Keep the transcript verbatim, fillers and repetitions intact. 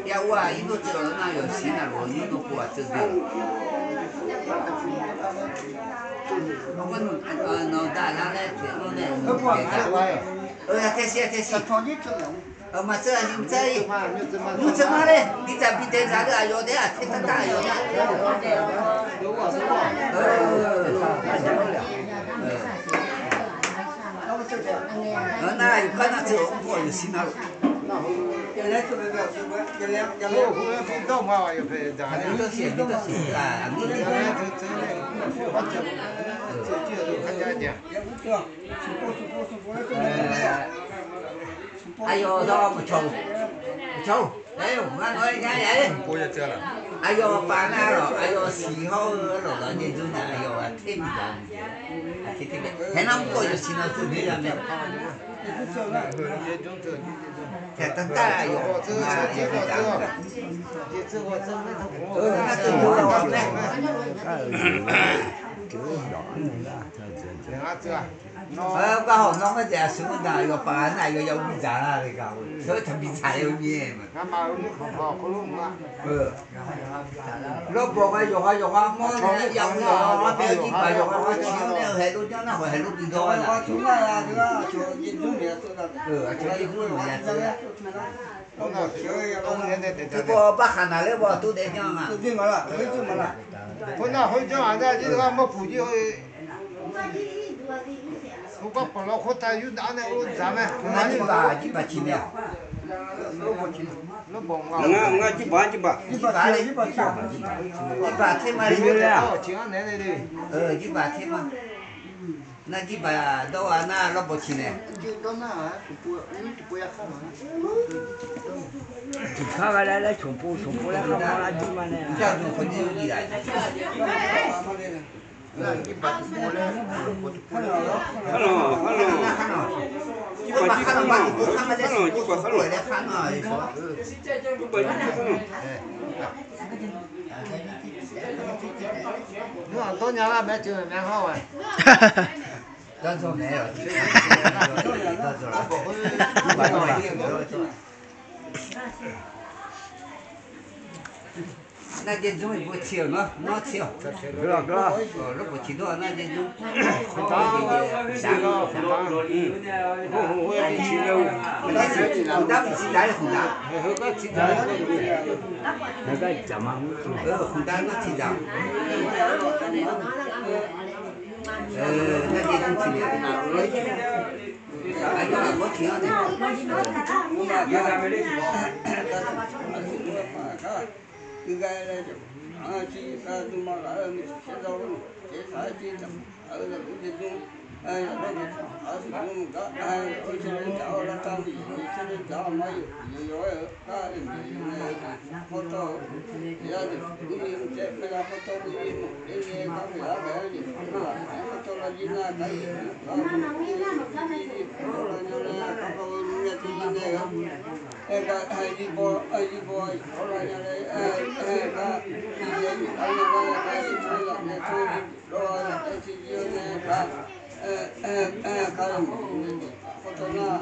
Yaer ur-aq, irnov teuv-awq nar yawqsiq navluf-eu irnov pov-aq teuv deuq. Nawqdaq lar laer taef-anr nae, taesiq taesiq. Maqtser-aq, nymr tser-ir. Nymr tser ma le, bi dzaq bi dae dzaq deuq aqyawf daef-aq, taer tar tar aqyawf daef-aq. Nar yawqgar nar tser-awq, mr-awq yawqsiq navluf. Aqyawf dawr maqcaw-or. Maqcaw-or. Laer-eu ngar nawr-aer nya ya-ir. Aqyawf paf nar lawq, aqyawf siq hawr-eu lawq lawq, yaerdzoer nar aqyawf aqter miqdzaq-eu miqdzaq. Aqter ter bae hae nar mr-awq yawqsiq navluf teuv deuq ya mae. Taef tar tar aqyawf nar teuv deuq-a mae. Gar hawq nawr ngar daef aqsur mr daq yawpaf nar aqyawf ya ur dzaq lar le gar-eu teu taq bi dzaq-eu mir-aer ma. Lawrbawq gha yawqha yawqha mawr nae ya ur yawqha bae-eu jirbaq yawqha gha ciq-awr nae-eu haeq lov janr nar hawq haeq lov bi dawr-a. Aqcawq-ir dur-eu ya teu-a. Tiqpawf barkhaq naq laer baw tov daef janr nga. Khoernar khoerjanr-aq nar jir gar mawrpuq jir-eu. Khoergar pawqlaw khoertav yurdav nae ur dzaq mae. Jirbaq, jirbaq ciq nae-aq. Ngar jirbaq, jirbaq. Jirbaq ter ma. Jirbaq ter ma. Nar jirbaq dawr-a nar lawrbawq ciq nae. Tiqkar gha laer laer smqpov smqpov laer kharmawr lar jir ma nae. Kharlanq, kharlanq. Jirbaq jir kharlanq, kharlanq, jirbaq kharlanq. Jirbaq jir kharlanq. Nymr-aq dawrnya lar mae teu mae hawr-aq. Nar jaev dzmr-iq bo tiq-awq nawr, nawr tiq-awq. Lawrbawq tiq dawr-aq nar jaev dzmr. Khmqdar tiq daq-ir khmqdar. Khmqdar nawr tiq daq. Nar jaev dzmr tiq daq. Aqyawf aqbawr tiq-anr nae.